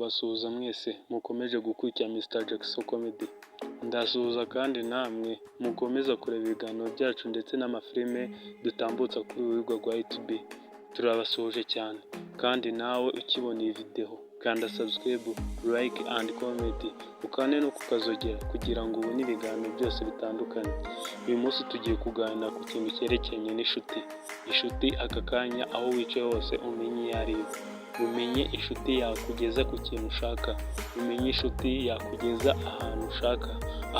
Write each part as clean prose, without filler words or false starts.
Kubasuhuza mwese mukomeje gukurikira Mr Jackson Comedy. Ndasuhuza kandi namwe mukomeza kureba ibiganiro byacu ndetse n'amafilime dutambutsa kuri uru rubuga rwa YouTube. Turabasuhuje cyane kandi nawe ukibona iyi video, kanda subscribe, like and comment, ukande no kukazogera kugira ngo ubone ibiganiro byose bitandukanye. Uyu munsi tugiye kuganira ku kintu cyerekeranye n'inshuti. Inshuti aka kanya, aho wicaye hose, umenye iyo ari yo, umenye inshuti yakugeza ku kintu ushaka, umenye inshuti yakugeza ahantu ushaka,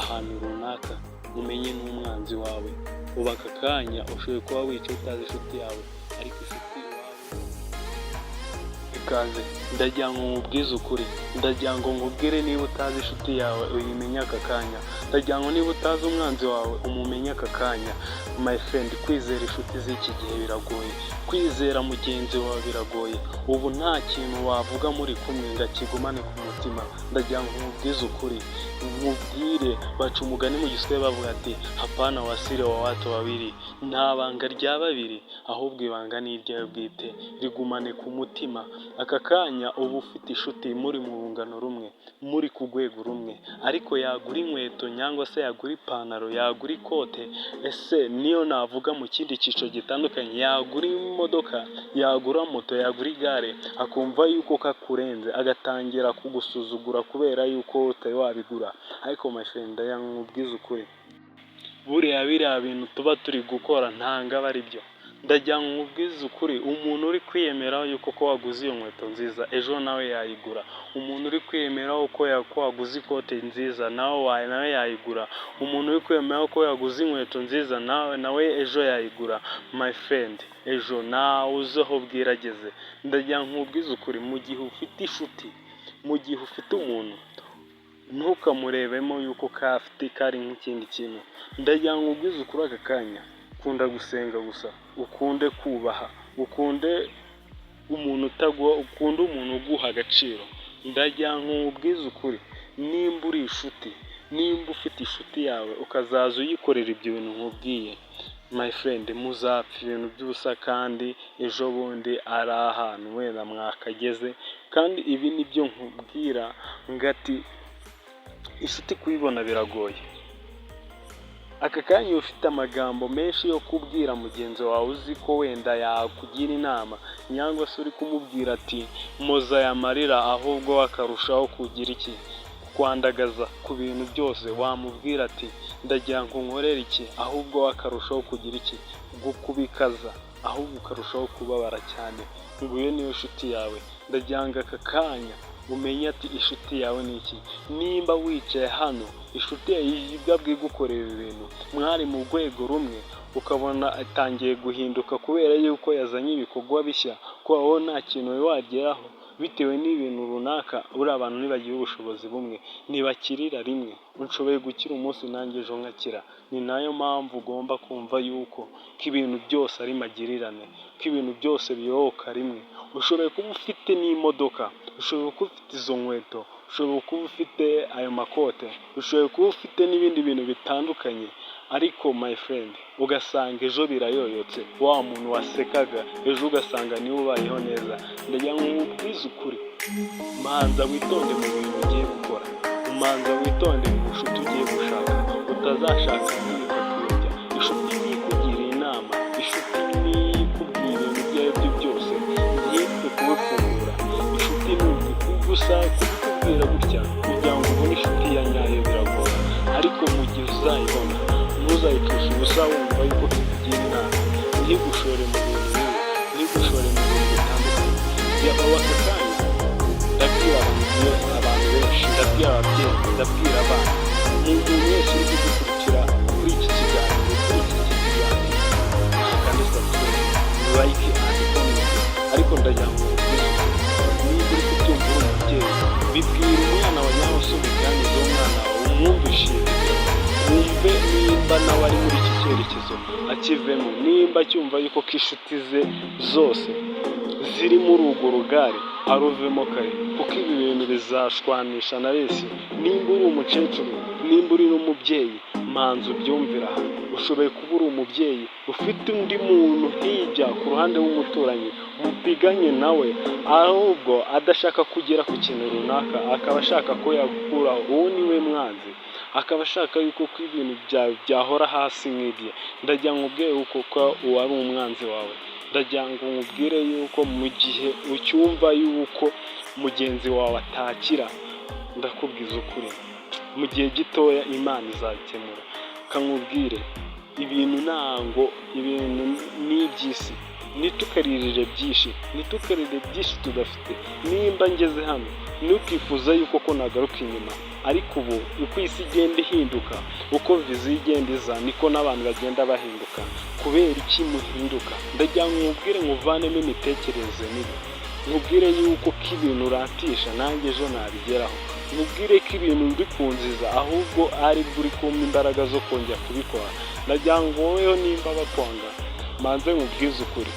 ahantu runaka, umenye n'umwanzi wawe. Ubu aka kanya ushoboye kuba wicaye utazi inshuti yawe, ariko inshuti iwawe ikaze. Ndagira ngo nkubwize ukuri, ndagira ngo nkubwire: niba utazi inshuti yawe, uyimenye aka kanya. Ndagira ngo niba utazi umwanzi wawe, umumenye aka kanya. My friend, kwizera inshuti z'iki gihe biragoye, kwizera mugenzi wawe biragoye. Ubu nta kintu wavuga muri kumwe ngo akigumane ku mutima. Ndagira ngo nkubwize ukuri, nkubwire, baca umugani mu Giswahili bavuga ati: "Hapana wa siri wa watu wawili." Nta banga rya babiri, ahubwo ibanga ni iryawe bwite, rigumane ku mutima. Aka kanya uba ufite inshuti muri mu rungano rumwe, muri ku rwego rumwe, ariko yagura inkweto cyangwa se yagura ipantaro, yagura ikote, ese niyo navuga mu kindi cyiciro gitandukanye, yagura imodoka, yagura moto, yagura igare, akumva yuko kakurenze, agatangira kugusuzugura kubera yuko utari wabigura. Ariko my friend, ndagira ngo nkubwize ukuri, buriya biriya bintu tuba turi gukora ntabwo aba ari byo. Ndagira ngo nkubwize ukuri: umuntu uri kwiyemera yuko ko waguze iyo nkweto nziza, ejo nawe yayigura. Umuntu uri kwiyemeraho ko waguze ikote nziza, nawe yayigura. Umuntu uri kwiyemeraho ko yaguze inkweto nziza, nawe ejo yayigura. My friend, ejo ntawe uzi aho bwira ageze. Ndagira ngo nkubwize ukuri: mu gihe ufite inshuti, mu gihe ufite umuntu, ntukamurebemo yuko kafite kari nk'ikindi kintu. Ndagira ngo nkubwize ukuri aka kanya: kunda gusenga gusa, ukunde kubaha, ukunde umuntu utaguha, ukunde umuntu uguha agaciro. Ndagira ngo nkubwize ukuri: nimba uri inshuti, nimba ufite inshuti yawe, ukazaza uyikorera ibyo bintu nkubwiye, my friend, muzapfa ibintu by'ubusa, kandi ejo bundi ari ahantu wenda mwakageze. Kandi ibi ni byo nkubwira ngati inshuti kuyibona biragoye. Aka kanya ufite amagambo menshi yo kubwira mugenzi wawe, uzi ko wenda yakugira inama, cyangwa se uri kumubwira ati: "Moza aya marira," ahubwo akarushaho kugira iki? Kwandagaza ku bintu byose. Wamubwira ati: "Ndagira ngo nkorere iki," ahubwo akarushaho kugira iki? Kubikaza, ahubwo ukarushaho kubabara cyane. Ngo iyo niyo nshuti yawe. Ndagira ngo aka kanya umenye ati: inshuti yawe ni iki? Nimba wicaye hano, inshuti yawe ibwabwe igukorera ibintu, mwari mu rwego rumwe, ukabona atangiye guhinduka kubera yuko yazanye ibikorwa bishya, ko wowe nta kintu wari wageraho bitewe n'ibintu runaka. Buriya abantu ntibagira ubushobozi bumwe, ntibakirira rimwe. Ushoboye gukira umunsi, nanjye ejo nkakira. Ni nayo mpamvu ugomba kumva yuko ko ibintu byose ari magirirane, ko ibintu byose biyoboka rimwe. Ushoboye kuba ufite n'imodoka, ushobora kuba ufite izo nkweto, ushobora kuba ufite ayo makote, ushobora kuba ufite n'ibindi bintu bitandukanye, ariko my friend, ugasanga ejo birayoyotse. Wa muntu wasekaga ejo, ugasanga niwe ubayeho neza. Ndagira ngo nkubwize ukuri: manza witonde mu bintu ugiye gukora, umanza witonde mu nshuti ugiye gushaka, utazashaka ikakuyobya. Inshuti niyo inama, inshuti niyo ikubwira ibintu ibyo ari byo byose, ntipfe kubifungura. Inshuti ni gusa kubikubwira gutya. Kugira ngo ubone inshuti ya nyayo biragora, ariko mu gihe uzayibona, ntuzayipfushe ubusa. Wumva yuko ikugira inama, ntigushore mu bintu bibi, ntigushore mu bintu bitandukanye. Ubu aka kanya ndabwira abantu benshi, ndabwira ababyeyi, ndabwira abana, umuntu wese uri kudukurikira kuri iki kiganiro, kuri iki kiganiro, kandi subscribe, like and comment. Ariko ndagira ngo nkubwize ukuri: niba uri kubyumva, uri umubyeyi, bibwira umwana wa nyawe se, ubiganize umwana wawe, umwumvishe iyi video, wumve nimba nawe ari muri iki cyerekezo, akivemo. Nimba acyumva yuko ko inshuti ze zose ziri muri urwo rugare, aruvemo kare, kuko ibi bintu bizashwanisha na benshi. Nimba uri umukecuru, nimba uri n'umubyeyi, Manza ubyumvira aha. Ushoboye kuba uri umubyeyi ufite undi muntu hirya ku ruhande w'umuturanyi mupiganye nawe, ahubwo adashaka kugera ku kintu runaka, akaba ashaka ko yagukuraho. Uwo ni we mwanzi, akaba ashaka yuko ko ibintu byawe byahora hasi nk'ibye. Ndagira ngo nkubwire yuko ko uwo ari umwanzi wawe. Ndagira ngo nkubwire yuko mu gihe ucyumva yuko mugenzi wawe atakira, ndakubwiza ukuri, mu gihe gitoya Imana izabikemura. Kankubwire, ibintu ntango ibintu ni iby'isi, ntitukaririre byinshi, ntitukarire byinshi tudafite. Nimba ngeze hano, ntukifuze yuko ko nagaruka inyuma. Ariko ubu uko isi igenda ihinduka, uko vision igenda iza, niko n'abantu bagenda bahinduka. Kubera iki muhinduka? Ndagira ngo nkubwire, nkuvanemo imitekerereze mibi, nkubwire yuko ko ibintu uratisha nanjye ejo nabigeraho, nkubwire ko ibintu uri kunziza ahubwo ari bwo uri kumpa imbaraga zo kongera kubikora. Ndagira ngo woweho nimba bakwanga, manze nkubwize ukuri,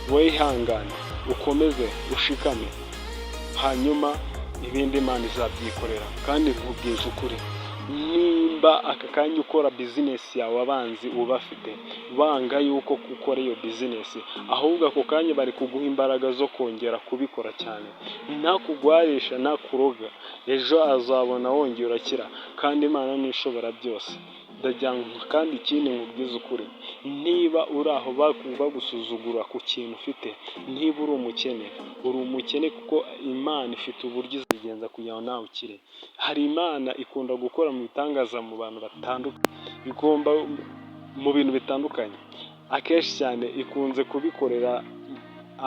wowe ihangane, ukomeze ushikame, hanyuma ibindi Imana izabyikorera. Kandi nkubwije ukuri, nimba aka kanya ukora business yawe, abanzi ubafite banga yuko ukora iyo business, ahubwo ako kanya bari kuguha imbaraga zo kongera kubikora cyane. Ntakugwarisha, ntakuroga, ejo azabona wongera urakira, kandi Imana niyo ishobora byose. Ndagira ngo kandi ikindi nkubwize ukuri, niba uri aho bagusuzugura ku kintu ufite, niba uri umukene, uri umukene kuko Imana ifite uburyo izabigenza kugira ngo nawe ukire. Hari Imana ikunda gukora mu bitangaza mu bantu batandukanye, igomba mu bintu bitandukanye, akenshi cyane ikunze kubikorera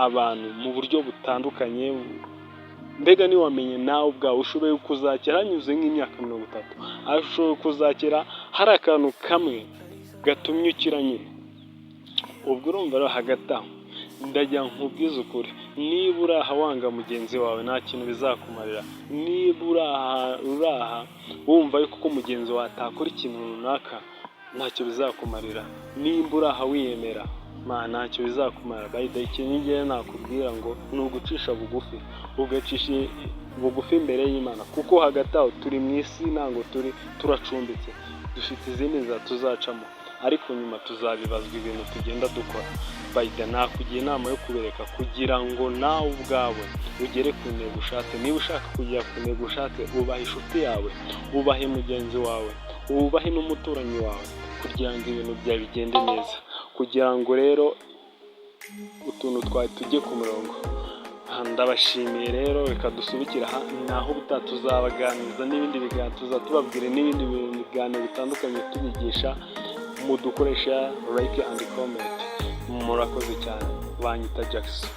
abantu mu buryo butandukanye. Mbega ntiwamenye nawe ubwawe, ushoboye kuzakira hanyuze nk'imyaka 30, ushoboye kuzakira hari akantu kamwe gatumye ukira nyine. Ubwo urumva rero, hagati aho ndagira nkubwize ukuri, niba uri aha wanga mugenzi wawe, nta kintu bizakumarira. Niba uri aha wumva yuko ko mugenzi wawe atakora ikintu runaka, ntacyo bizakumarira. Nimba uri aha wiyemera, ntacyo bizakumarira. By the way, ikintu ngewe nakubwira ngo ni ugucisha bugufi, ugacisha bugufi imbere y'Imana, kuko hagati aho turi mu isi, ntabwo turi turacumbitse, dufite izindi nzira tuzacamo, ariko nyuma tuzabibazwa ibintu tugenda dukora. By the way, nakugira inama yo kubereka kugira ngo nawe ubwawe ugere ku ntego ushatse. Niba ushaka kugera ku ntego ushatse, ubahe inshuti yawe, ubahe mugenzi wawe, wubahe n'umuturanyi wawe, kugira ngo ibintu byawe bigende neza. Kugira ngo rero utuntu twawe tujye ku murongo. Ndabashimiye rero, reka dusubikire aha, naho ubutaha tuzabaganiriza n'ibindi biganiro, tuzaba tubabwira n'ibindi biganiro bitandukanye tubigisha. Mudukoresha like and comment. Murakoze cyane, banyita Jackson.